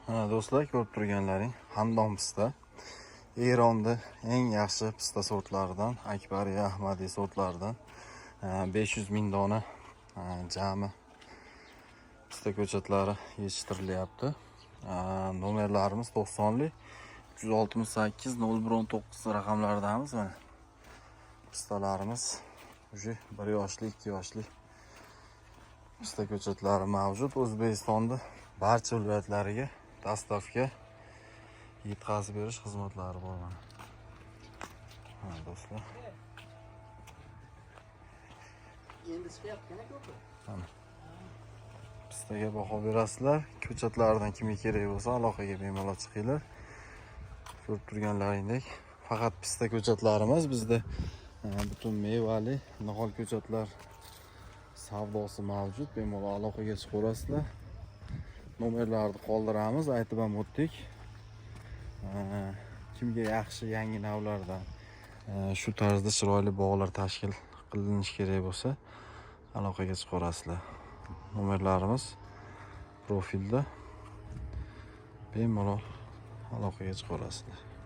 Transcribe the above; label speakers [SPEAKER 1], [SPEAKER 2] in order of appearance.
[SPEAKER 1] Mana do'stlar, ko'rib turganlaring xandon pista. Eronda eng yaxshi pista sortlaridan, Akbariya Ahmadiy sortlaridan 500 ming dona jami pista ko'chatlari yetishtirilyapti. Nomerlarimiz 90lik 368 0119 raqamlaridamiz mana. Pistalarimiz уже 1 yoshli, 2 yoshli pista ko'chatlari mavjud. O'zbekistonda barcha viloyatlariga доставка, yetkazib berish xizmatlari bor mana. Ha, do'stlar.
[SPEAKER 2] Endi chiqyapti ko'pi.
[SPEAKER 1] Mana. Pistaga baho berasizlar. Ko'chatlardan kimga kerak bo'lsa, aloqaga bemalol chiqinglar. Ko'rib turganlaringdek, faqat pista ko'chatlari emas, bizda butun mevali nihol ko'chatlar savdosi mavjud. Bemalol aloqaga chiqaverasizlar. Nomerlarni qoldiramiz, aytib ham o'tdik. Kimga yaxshi yangi navlardan shu tarzda chiroyli bog'lar tashkil qilinishi kerak bo'lsa, aloqaga chiqaverasizlar. Nomerlarimiz profilda, bemalol aloqaga chiqaverasizlar.